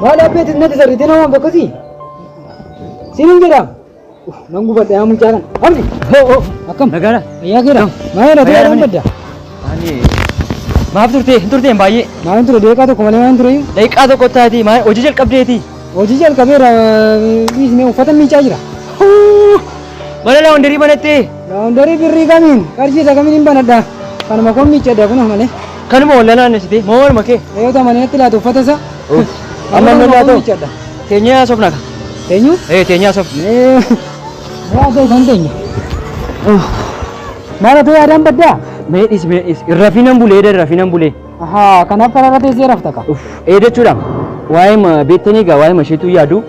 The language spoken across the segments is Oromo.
Maal abbeetti natti sarritee nama waamtu akkasii? Siin hin jedhaa. Nan gubadha yaa mucaa kana. Abdi! Akkam? Nagaadha. Fayyaa keedha? Maal jedha Fayyaa yaadaan badda? Ani maaf turte hin turteen baay'ee. Maal ture deeqaa tokko malee maal ture? Daqiiqaa tokko taati maal hojii jalqabdeeti. Hojii jalqabeera dhiisnee uffata miicaa jira. Mana laawundarii banattee. Laawundarii birrii kamiin qarshii isa kamiin hin banadha. Kanuma koon miiccadha kunoo malee. Kanuma wal naannessite moo waluma kee. Re'oota malee natti laatu uffata isaa. Amma Kanuma amma koon laatu. miiccadha. Teenyee haasofna ka. Eenyu? Ee teenyee haasofna. Mee haa ta'u kan teenya. Maal haa ta'u yaadaan baddaa? Mee dhis mee dhis irra finan bulee irra finan bulee. Ahaa kanaaf karaarra teessee rafta ka. Ee jechuudha. Waa'ee beektanii egaa waa'ee isheetu yaadu.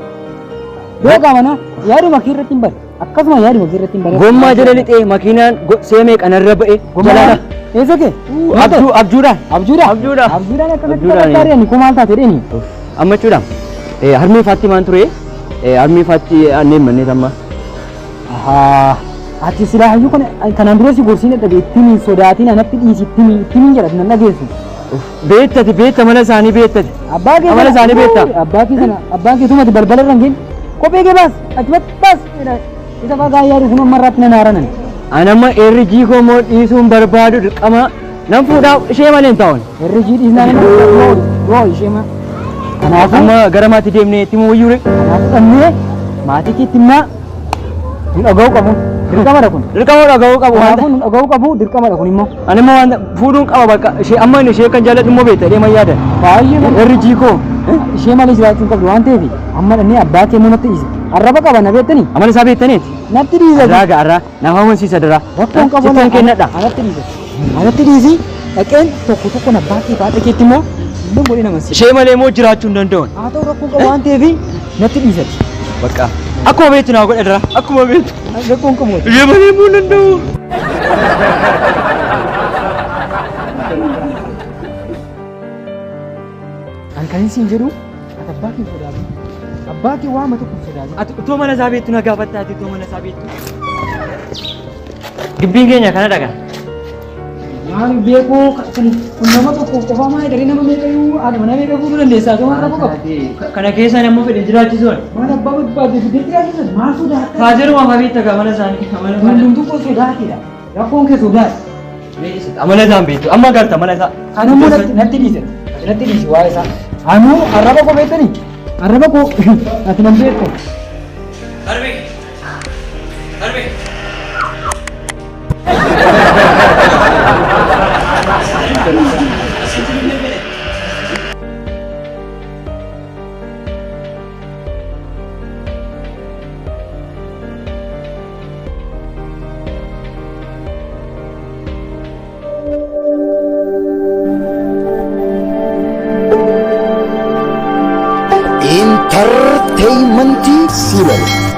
Yoo qaamana yaaduma kee irratti hin bade. Akkasuma yaaduma kee irratti hin bade. Gommaa jala lixee makiinaan seemee kanarra ba'e Jalaadha. Eessa kee? Abjuu abjuudhaan. Abjuudha. Abjuudha. Abjuudhaan akkanatti Abjuudhaan. taphataa deemi koo maal taate deemi. Amma jechuudha. Harmee faatti maan ture? Harmee faatti anneen manneen amma. Ahaa. Ati silaa hayyuu kana kanaan dura si gorsiin dadhabe ittiin hin sodaatiin anatti dhiisi ittiin ittiin hin jedhatu nan dhageessu. Beektati beekta mana isaanii beektati. Abbaa kee Amala isaanii beekta? Abbaa kee sana abbaan kee tumati balbala irra hin geenye. Kophee kee baas achumatti baas. Isa fa'aa yaadu kun amma irratti nan haaranan. Ani amma erri koo immoo dhiisuun barbaadu dirqama nan fuudhaa ishee malee hin taa'u. Herri jii dhiisnaan nama yoo ishee ma. Kanaafuu Amma gara maatii deemnee itti wayyuu kanaafuu dhannee maatii keetti immoo nu dhaga'uu qabu. Dirqamadha kun. dirqama dhaga'uu qabu waan Kanaafuu nu dhaga'uu qabu dirqamadha kun immoo. Ani immoo waan fuudhuun qaba bakka ishee amma inni ishee kan jaalladhu immoo beekta deeman yaadan. Baay'ee malee. Erri koo Ishee malee jiraachuu hin qabdu waan ta'eef amma dhannee abbaa kee immoo natti dhiise. Arraba qaba na beektanii? Amala isaa beektaniiti. Natti dhiise. Arraa gaarraa nama amansiisa dara. Rakkoon qabu Sittan kennadha. Anatti dhiise. Anatti dhiisi dhaqeen tokko tokko abbaa kee baadha keetti immoo illee godhee nama siisa. Ishee malee immoo jiraachuu hin danda'u. Haa ta'u rakkoon qabu waan ta'eef natti dhiisati. Bakka akkuma beektu naa godha dara akkuma beektu. Rakkoon qabu. Ishee malee immoo hin danda'u. An kan isin jedhu ati abbaa kee hin sodaatin. Abbaa kee waama tokko hin sodaatin. Ati utoo mana isaa beektu na gaafatta ati utoo mana isaa beektu. Dubbiin keenya kana dhaga. Maal beekuu kun kun nama tokko qofaa maal jedhanii nama meeqayyuu haadha manaa meeqa fuudhuu dandeessaa ta'uu rakkoo qabu. Kana keessa namni fedhe jiraachisuun. Maal abbaa barbaade fidee jiraachisan maal sodaata? Faajeruma fa'aa beekta gaa mana isaanii. Amala Hundumtuu koo sodaatedha. Rakkoon kee sodaati. Amala isaan beektu amma garta mana isaa. Kan immoo natti natti dhiise. Ati natti dhiisi waa'ee isaa. Anuu arraba koo beektanii? Arraba koo ati nan beektu. Harmee. Harmee. Entertainment Silal.